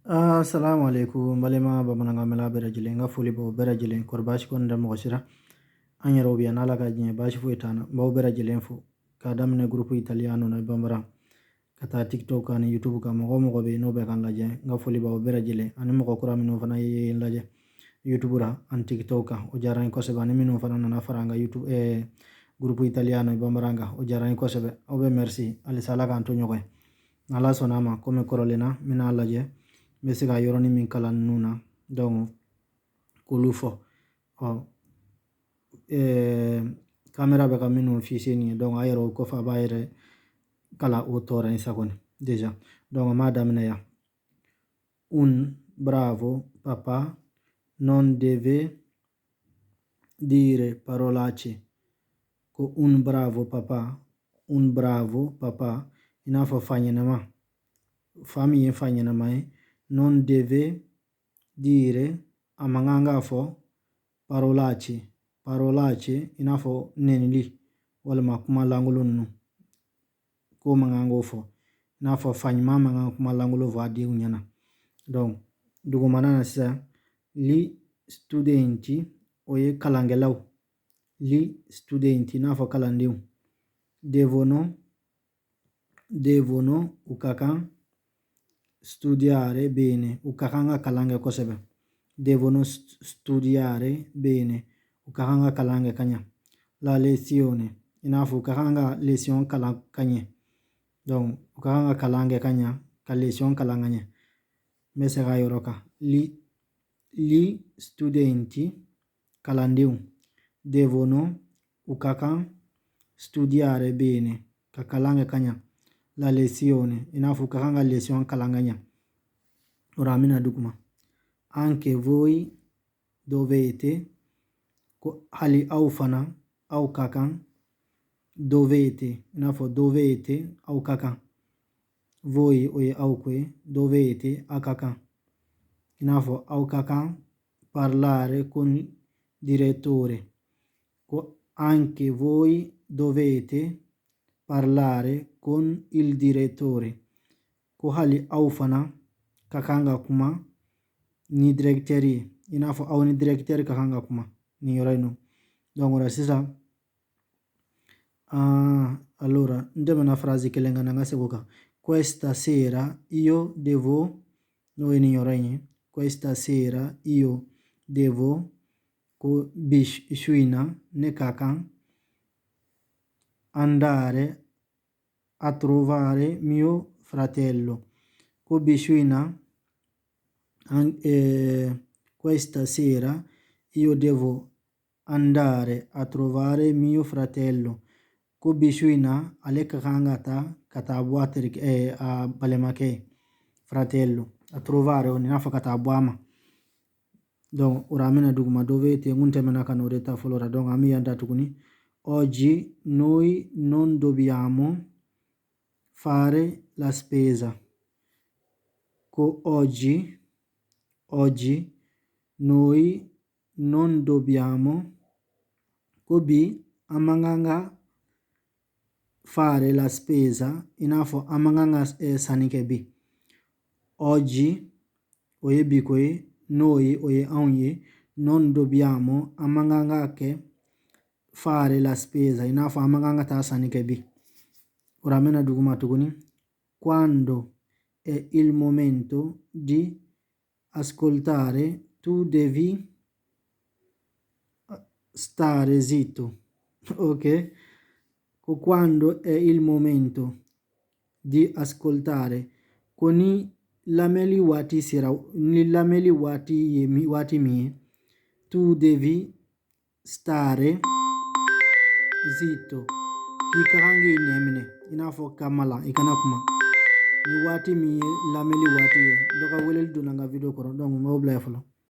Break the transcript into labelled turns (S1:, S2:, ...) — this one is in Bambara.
S1: Assalamu alaikum, balima bamanankan mɛnla bɛɛ lajɛlen, n ka foli b'aw bɛɛ lajɛlen. Kɔri baasi kɔni tɛ mɔgɔ si la? An yɛrɛw bɛ yan, n'Ala ka diɲɛ, baasi foyi t'an na. N b'aw bɛɛ lajɛlen fo k'a daminɛ groupe italiano na bambara ka taa TikTok kan ni YouTube kan. Mɔgɔ o mɔgɔ bɛ yen n'o bɛ k'an lajɛ, n ka foli b'aw bɛɛ lajɛlen, ani mɔgɔ kura minnu fana ye n lajɛ YouTube la ani TikTok kan, o diyara n ye kosɛbɛ. Ani minnu fana nana fara an ka YouTube groupe italiano bambara kan, o diyara n ye kosɛbɛ. Aw bɛ merci. Halisa Ala k'an to ɲɔgɔn ye. N'Ala sɔnna a ma, komi kɔrɔlen na, n bɛna lajɛ n bɛ se ka yɔrɔnin min kalan ninnu na, donc k'olu fɔ. Ɔ kamera bɛ ka minnu fise nin ye, donc a yɛrɛ o kɔfɛ a b'a yɛrɛ kalan o tɔɔrɔ in sa kɔni déjà. Donc an b'a daminɛ yan. Un bravo papà non deve dire parolacce. Ko un bravo papà, un bravo papà, i n'a fɔ fa ɲɛnama, fa min ye fa ɲɛnama ye, non deve dire, a man kan k'a fɔ, parolacce, parolacce, i n'a fɔ nɛnili walima kuma lankolon ninnu, k'o man kan k'o fɔ. I n'a fɔ fa ɲuman man kan kuma lankolon fɔ a denw ɲɛna. Donc dugumana na sisan, gli studenti, o ye kalankɛlaw, gli studenti, i n'a fɔ kalandenw, devono, devono, u ka kan, studiare bene, u ka kan ka kalan kɛ kosɛbɛ, devono studiare bene, u ka kan ka kalan kɛ ka ɲa, la lezione, i n'a fɔ u ka kan ka leçon kalan ka ɲɛ. Donc u ka kan ka kalan kɛ ka ɲa, ka leçon kalan ka ɲɛ. N bɛ segin a yɔrɔ kan. Gli studenti, kalandenw, devono, u ka kan, studiare bene, ka kalan kɛ ka ɲa, la lezione, i n'a fɔ u ka kan ka leçon kalan ka ɲa. O la an bɛna duguma. Anche voi dovete, ko hali aw fana, aw ka kan, dovete, i n'a fɔ dovete, aw ka kan, voi o ye aw ko ye, dovete, aw ka kan, i n'a fɔ aw ka kan, parlare con il direttore. Ko anche voi dovete parlare con il direttore, ko hali aw fana ka kan ka kuma ni directeur ye, i n'a fɔ aw ni directeur ka kan ka kuma nin yɔrɔ in nɔ. Donc o la sisan, ah, allora n tɛmɛna phrase kelen kan na, n ka segin o kan. Questa sera io devo, n'o ye nin yɔrɔ in ye, questa sera io devo, ko bi su in na ne ka kan, andare a trovare mio fratello, ko bi su in na, questa sera io devo andare a trovare mio fratello, ko bi su in na ale ka kan ka taa ka taa bɔ a terikɛ, a balimakɛ ye, fratello, a trovare o i n'a fɔ ka taa bɔ a ma. Donc o la an bɛna duguma. Dovete, n kun tɛmɛna ka n'o de ta fɔlɔ la. Donc an bɛ yan ta tuguni. Oggi noi non dobbiamo fare la spesa. Ko oggi, oggi noi non dobbiamo, ko bi an man kan ka, fare la spesa, i n'a fɔ an man kan ka sanni kɛ bi. Oggi o ye bi ko ye, noi o ye anw ye, non dobbiamo, an man kan ka kɛ, fare la spesa, i n'a fɔ an man kan ka taa sanni kɛ bi. O la an bɛna duguma tuguni. Quando è il momento di ascoltare tu devi stare zitto. Ok, ko quando è il momento di ascoltare, ko ni lamɛnli waati sera, ni lamɛnli waati ye waati min ye, tu devi stare zitto, k'i ka kan k'i nɛn minɛ, i n'a fɔ ka malan, i kana kuma ni waati min ye lamɛnli waati ye. Dɔ ka weleli donna n ka video kɔrɔ, donc n b'o bila yen fɔlɔ.